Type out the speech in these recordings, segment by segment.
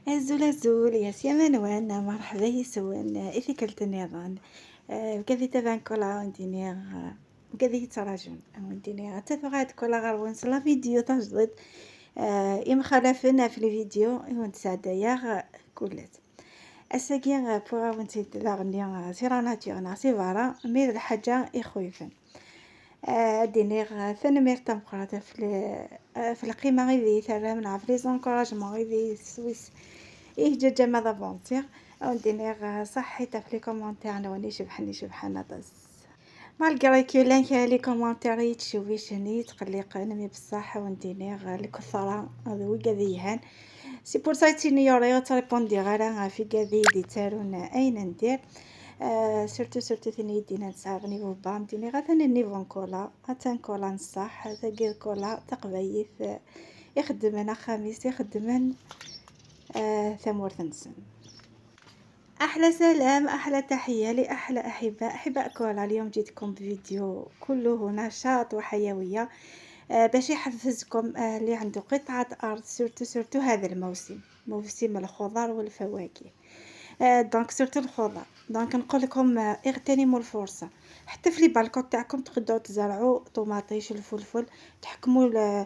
أزول أزول يا سيما وانا مرحبا يسون إثيكلت النظام وكذي تبان كولا ونديني وكذي يتراجون ونديني تفغات كولا غير ونس لا فيديو تجديد إم خلفنا في الفيديو ونتسعدايا كلات أساكي بوغا ونتي تلاغني سي لا ناتور نا سي فارا مي الحاجة يخوفن ديني ثاني تمقرات في القيمة غير ذي من في les encouragements غير ذي سويس إيه جا ما d'aventure ونديني صحيت في les commentaires نوني شبحني شبحانة طز malgré que لان les commentaires يتشويشني تقلقني mais بصح ونديني الكثرة هذا هو كذيهان c'est pour ça تينيوري تريبوندي غير في كذي دي تارون اين ندير surtout surtout ثاني يدينا نسعى niveau بام ديني غا ثاني niveau كولا هاتان كولا نصح ثاقي كولا تقبايث يخدم انا خميس يخدم ثمورث نسن. احلى سلام، احلى تحيه لاحلى احباء احباء كولا. اليوم جيتكم بفيديو كله نشاط وحيويه باش يحفزكم اللي عنده قطعه ارض، surtout surtout هذا الموسم، موسم الخضر والفواكه، donc surtout الخضر. donc نقول لكم اغتنموا الفرصه، حتى في les balcons تاعكم تقدروا تزرعوا طوماطيش، الفلفل، تحكموا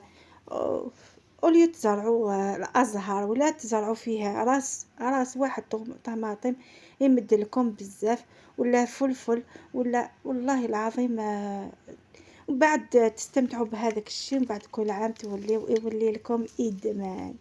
au lieu تزرعوا الازهار ولا تزرعوا فيها راس راس واحد طماطم يمد لكم بزاف، ولا فلفل ولا، والله العظيم وبعد تستمتعوا بهذاك الشيء، ومن بعد كل عام توليو يولي لكم ادمان.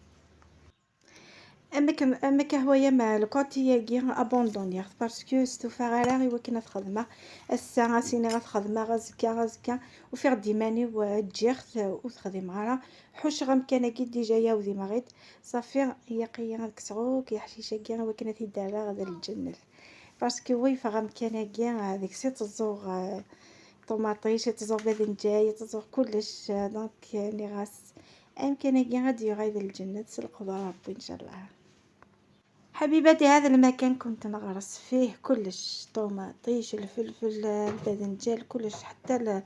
اما كهوايا ما le côté ياكي abandonné parce que ستوفا غير إوا تخدمه الساعة سيني غتخدمه غزكا غزكا وفي ديماني وتجيخت وتخدم غارة حوش غمكان كي déjà ياودي مغيد صافي هي قيا غتكسروك يا حشيشة كي وكنا تيدارا غدا الجنة parce que ويفا غمكان كي هذيك سي تزوغ طوماطيش، تزوغ باذنجان، تزوغ كلش. donc ني غاس امكان كي غادي يغيد الجنة القدرة ربي ان شاء الله. حبيباتي هذا المكان كنت نغرس فيه كلش، طوماطيش، الفلفل، الباذنجان، كلش، حتى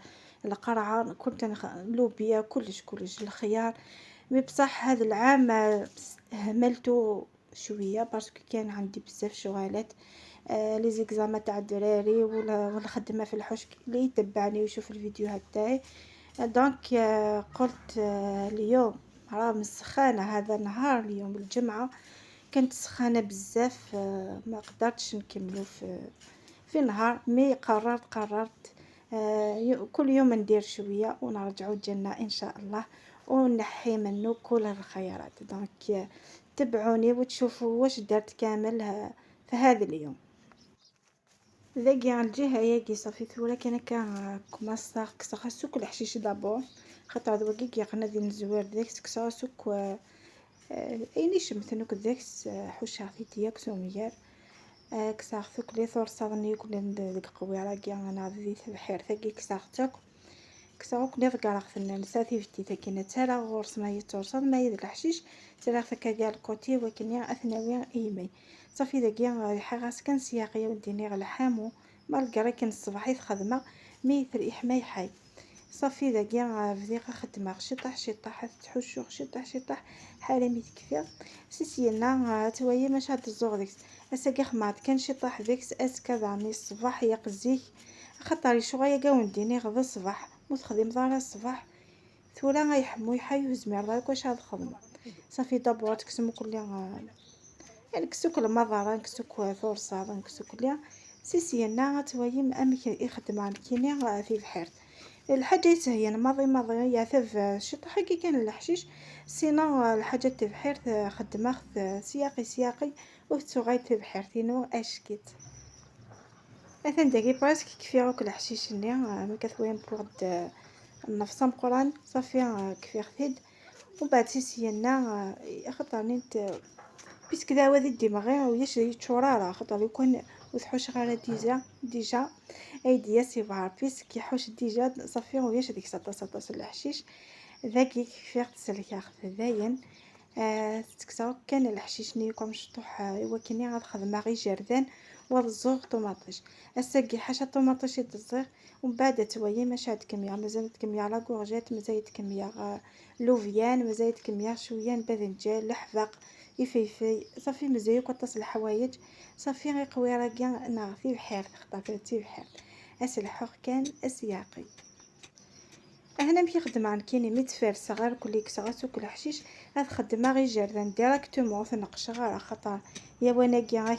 القرعة كنت اللوبيا، كلش كلش، الخيار. mais بصح هذا العام هملته شويه parce que كان عندي بزاف شغالات، les examens تاع الدراري والخدمه في الحوش، اللي يتبعني ويشوف الفيديوهات تاعي. donc قلت اليوم راه السخانه، هذا النهار اليوم الجمعه كانت سخانه بزاف، ما قدرتش نكملو في نهار، mais قررت كل يوم ندير شويه ونرجعو الجنه ان شاء الله ونحي منه كل الخيارات. donc تبعوني وتشوفوا واش درت كامل في هذا اليوم. ذاكي على الجهه ياكي صافي ثورا كان كا كوماسا كسا سوك الحشيش d'abord خاطر هذا وكي كيقنا ديال الزوار داك كسا سوك ايني شمتنوك داك حوشا ثيتيا كسوميار كساغ لي ثورصاضني كل ديك قويرة كي انا ذي تبحير ثاكي كساغتك كساغوك لي ذكرغ نسا تيفتي تاكينا تالا غورس ما يتورصاد ما يد الحشيش تالا ثكا كاع ال côté وكني اثناوي ايمي صافي داكي غاس كان سياقيا وديني غير الحامو malgré كان الصباح خدمة mais يحمى يحي صافي داكي بدي خدمة شطح شطح تحشو شطح شطح حالة مي تكفي سيسينا توايا ماش هاد الزوغ ديك اساكي خمات كان شطح ديك اسكا دعني الصباح يقزيك خاطر شوية كاون ديني غدا الصباح مو تخدم دار الصباح ثورا غيحمو يحيو زمير داك واش هاد الخدمة صافي d'abord تكسمو كل يعني كسوك المضارة نكسوك فرصة نكسوك ليا سيسينا توايم أمك يخدم عن كيني في بحيرت الحاجة يتهين ماضي ماضي يعثف شطح كي كان الحشيش sinon الحاجة تبحيرت خدمة سياقي سياقي وتسوغاي تبحيرتينو اشكيت مثلا داكي presque كفي غوك الحشيش ني ما كثوين بوغد النفس مقران صافي كفي غثيد ومن بعد سيسينا خاطر نيت puisque دا وادي ديماغي وياش يتشورارا خاطر يكون وتحوش غير déjà déjà ايديا سي فار puisque يحوش déjà صافي وياش ديك سطا سطا الحشيش ذاكي كيف تسلك ذاين تكسر كان الحشيش نيكم شطوح ايوا كني غاد خدمه غير jardin وزوغ طوماطيش اساكي حاشا طوماطيش يتزيغ ومن بعد توايا ماشي هاد كمية مازالت كمية la courgette، مازالت كمية لوفيان، مازالت كمية شويه باذنجان الحبق. يفيفي صافي مزيان كطاس الحوايج صافي غير قويره كاع ناغ بحال خطا تيبحال اسلحوق كان اسياقي. هنا مشي خدمة عن كيني ميت فارس غير كل كسغات وكل حشيش هاد خدمة غير jardin directement تنقش غير خاطر يا وانا كي غا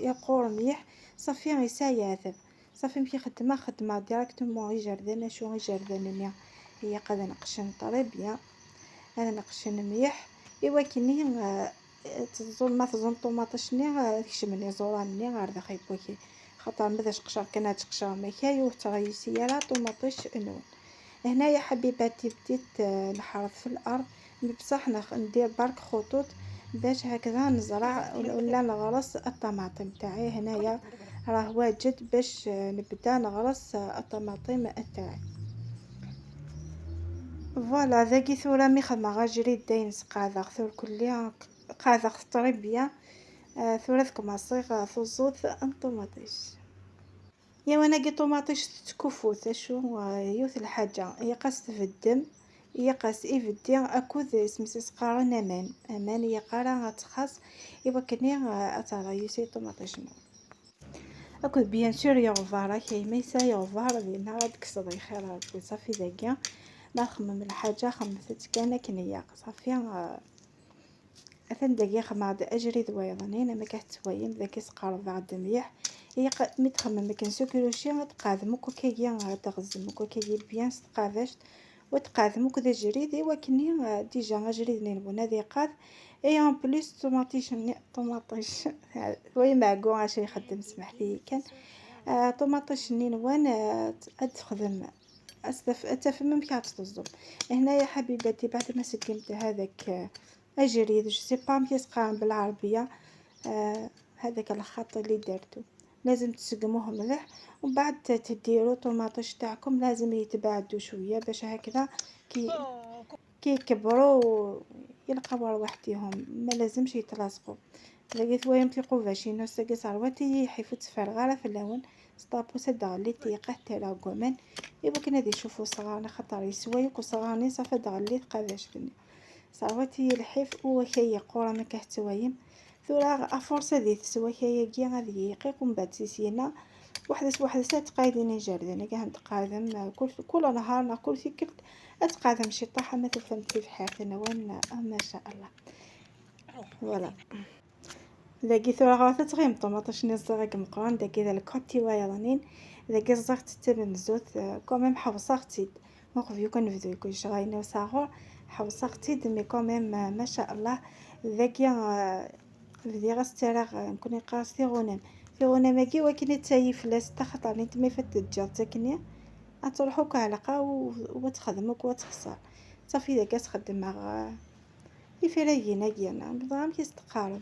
يقور مليح صافي غير سايعذب صافي مشي خدمة خدمة directement غير jardin شو غير jardin نيا هي قاد نقشن très bien هذا نقشن مليح. ايوا كيني تزول ما تزون طوماطشني كشمني زوراني غير داخل بوكي خاطر ماذاش قشر كان تقشر ما كاي وتغيسي راه طوماطيش نون. هنايا حبيباتي بديت نحرث في الارض بصح ندير برك خطوط باش هكذا نزرع ولا نغرس الطماطم تاعي. هنايا راه واجد باش نبدا نغرس الطماطم تاعي. voilà ذاكي ثورة مي خدمة غاجري داين سقاذا ثور كلي قاذا très bien ثورة كوماسيغ ثوزوت الطوماطيش. يا وانا كي طوماطيش تكفوت اشو يوث الحاجة يقاس في الدم يقاس إفدي أكود اسمس سقارن أمان أمان يقارا غتخاص إوا كني أتغيسي طوماطيش نو أكود bien sûr يغفارا كي ميسا يغفار دينا غاد كسضي خير ربي صافي ذاكيا ما خمم الحاجة خمست كان كنيا صافي. أثن داكي خماد أجري ذويضنين ما كتوين ذاكي سقار بعد مليح هي مي تخمم كان سكروشي غتقادمك وكاكي غتغزمك وكاكي bien تقادشت وتقادمك ذا جريد ايوا كني déjà غجريد نبونا ذي قاد et en plus طوماطيش طوماطيش وي معكو اش يخدم سمح لي كان طوماطيش نينوان تخدم اتفهم كي هنايا حبيباتي بعد ما سكمت هذاك اجريد je sais pas كيسقام بالعربية هذاك الخط اللي درتو لازم تسقموه مليح ومن بعد تديروا طوماطيش تاعكم لازم يتباعدوا شوية باش هكذا كي يكبروا يلقاو رواحتهم ما لازمش يتلاصقوا. لقيت وين تيقو فاشينو ساكي صارواتي حيفوت تفرغ في اللون سطابو سدغلي تيقه تاع كومان ايوا كنا دي يشوفوا صغارنا خاطر يسوايك وصغارني صافي دغلي تقاداش صارواتي الحيف وكي قورا ما كهتوايم ثورا à force ذي تسوى كياكي غادي يقيق ومن بعد سيسينا وحدة تقايدين jardin كاع نتقادم كل نهار كل فكرت اتقادم شي طاحه ما تفهمتي في حياتنا وين ما شاء الله. voilà داكي ثورا غاث تغيم طوماطيش نزغ مقران داكي ذا الكوتي وايضنين داكي زغت تبنزوت quand même حوصختي موقف كان نفدو كلشي غاينا وصاغور حوصختي mais quand même ما شاء الله. ذاكي بدي غاستراغ نكون قاس في غنم في غنم كي ولكن تاي فلاس تا خاطر انت ما فات تجار تاكني تروحو كعلقه وتخدمك وتخسر صافي داك تخدم مع يفراينا كيانا بضام كيستقارب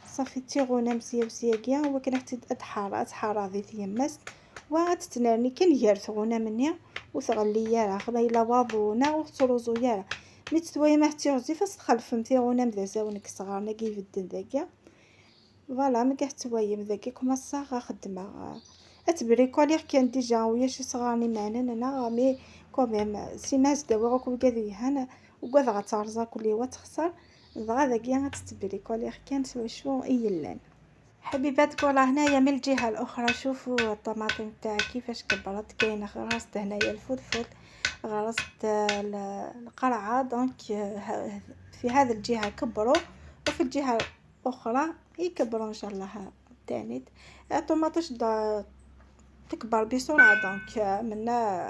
صافي تي غنم سيا وسيا كيا ولكن حتى اتحار اتحار ذي تيماس وغتتنرني كان يرث غنم وتغلي يارا خلا الا واضونا وتروزو يارا مي تتوايا ما حتى غزي فاس تخلفم تي غنم ذا زاونك صغارنا كيفدن ذاكيا voilà ما كحتوايم ذاكي كما صاغ خدمة اتبريكولير كان déjà ويا شي صغارني معنا انا mais quand même سي ما زداوي غاكو كادي هنا وكاد غترزا كل وتخسر دغا ذاكيا غتتبريكولير كان سوا شو ايلان. حبيبات voilà هنايا من الجهة الاخرى شوفوا الطماطم تاعي كيفاش كبرت. كاينه غرست هنايا الفلفل غرست القرعة donc في هذه الجهة كبروا وفي الجهة الاخرى يكبروا ان شاء الله تانيت. الطوماطيش تكبر بسرعة donc من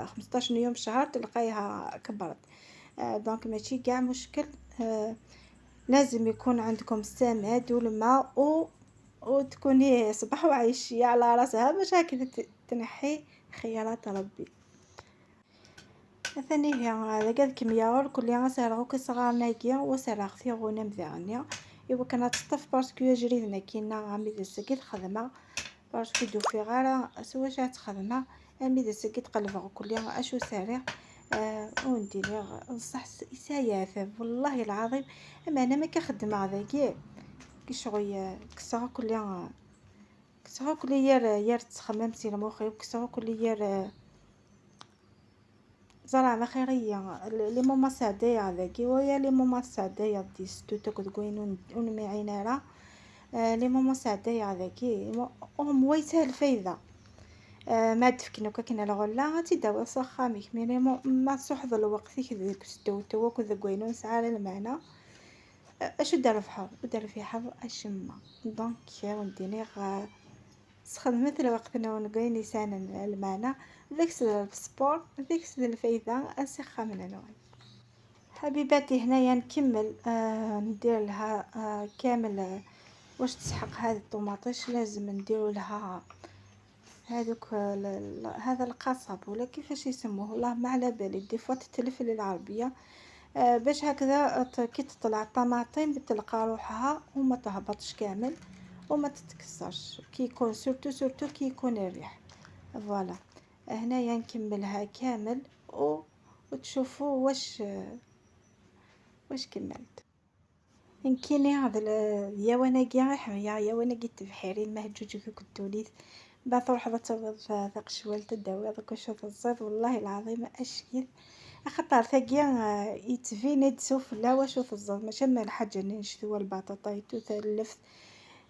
15 يوم شهر تلقايها كبرت donc ماشي كاع مشكل. لازم يكون عندكم السماد والماء وتكوني صباح وعيشيه على راسها باش هكذا تنحي خيارات ربي. ثاني هي هذا كاد كمية كل يوم سارغو كصغار ناكيا وسارغ في غنم ذانيا ايوا كان تطف parce que جريدنا كينا غامي دسكي الخدمة parce que دو في غارة سوا شات تخدمه امي دسكي تقلب كل يوم اشو سارع وندير صح سايافه والله العظيم. اما انا ما كنخدم هذاك كشغل كسغ كل يوم كسغ كل يار يار تخمم سي المخي كسغ كل يار زرع خيرية les moments سعدايا هذاكي ويا les moments سعدايا دي ستوتك تقولين ونمي راه les moments سعدايا هذاكي هم ويتها الفايدة. ما تفكنا كنا الغلا تيداوي صخاميك mais ما تصحض الوقت ذيك ستوتو وكذا قوينون سعى المعنى اش دار فحر ودار في حظ اشما. donc ونديني سخدمت الوقت نقول نسان المعنى ذاك ال sport ذاك الفايدة أسخة من الوان. حبيباتي هنايا نكمل ندير لها كامل واش تسحق هذه الطوماطيش. لازم نديرو لها هذوك هذا القصب ولا كيفاش يسموه والله ما على بالي، des fois تتلف لي العربية، باش هكذا كي تطلع الطماطم تلقى روحها وما تهبطش كامل وما تتكسرش كي يكون surtout كي يكون الريح. voilà هنايا نكملها كامل وتشوفوا واش كملت. نكيني هذا يا وانا كي حميا يا وانا كي تبحيرين مهجوج كدوليت بعد تروح تبض ذاك شوال تداوي هذاك شوف الزيت والله العظيم اشكيل خاطر ثاقيا يتفيني تسوف لا واش الزيت ماشي ما الحاجة نشتو البطاطا اللفت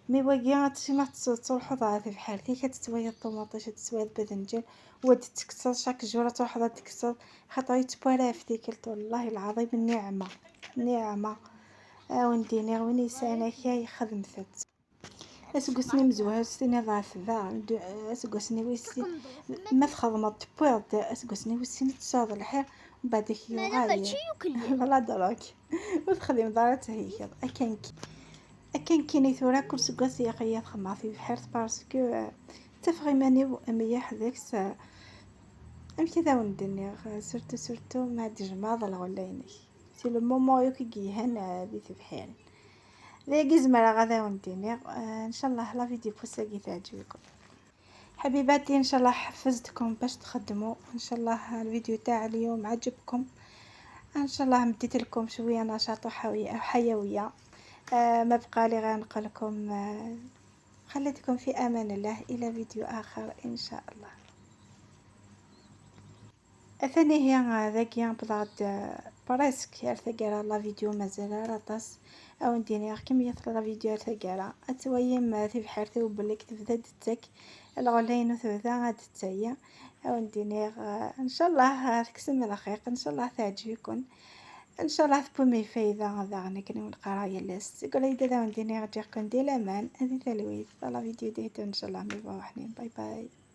mais واقيا ما تروحو في بحالتي كتتويا الطوماطيش تتويا الباذنجان ود تكسر chaque jour تروح تكسر خاطر يتبارا في ديك والله العظيم نعمه نعمه. ونديني وين سانا كاي خدمت اسقسني مزوار سيني ضعف ذا اسقسني ويسي ما تخدمت تبويض اسقسني ويسي تصاد الحير ومن بعد كي يغالي la drogue وتخدم دارت هي اكن كيني ثورا كل سقاس يا خيا خما في بحر parce que تفغي ماني ميح ذاك امشي ذا وندني surtout مع تجمع الغليني c'est le moment يوكي كيهان دي تبحير ذا زمرا غدا ونديني. ان شاء الله la vidéo بوساكي تعجبكم حبيباتي. ان شاء الله حفزتكم باش تخدموا. ان شاء الله الفيديو تاع اليوم عجبكم. ان شاء الله مديت لكم شوية نشاط وحيوية. ما بقى لي غير نقول لكم خليتكم في امان الله الى فيديو اخر ان شاء الله. اثاني هي ذاكي بضعت presque ارثاكارا la vidéo مازال راطاس او نديني كمية la vidéo ارثاكارا اتويم في بحرتي وبلك تبدا دتك الغلين وتبدا غاد تايا او نديني. ان شاء الله تكسم الخيق ان شاء الله تعجبكم ان شاء الله تبومي فايدة غادا غنكني ونقرا لاس قولي دا نديني غادي دي لامان هذه تلويث la vidéo ديتو ان شاء الله مي bye bye.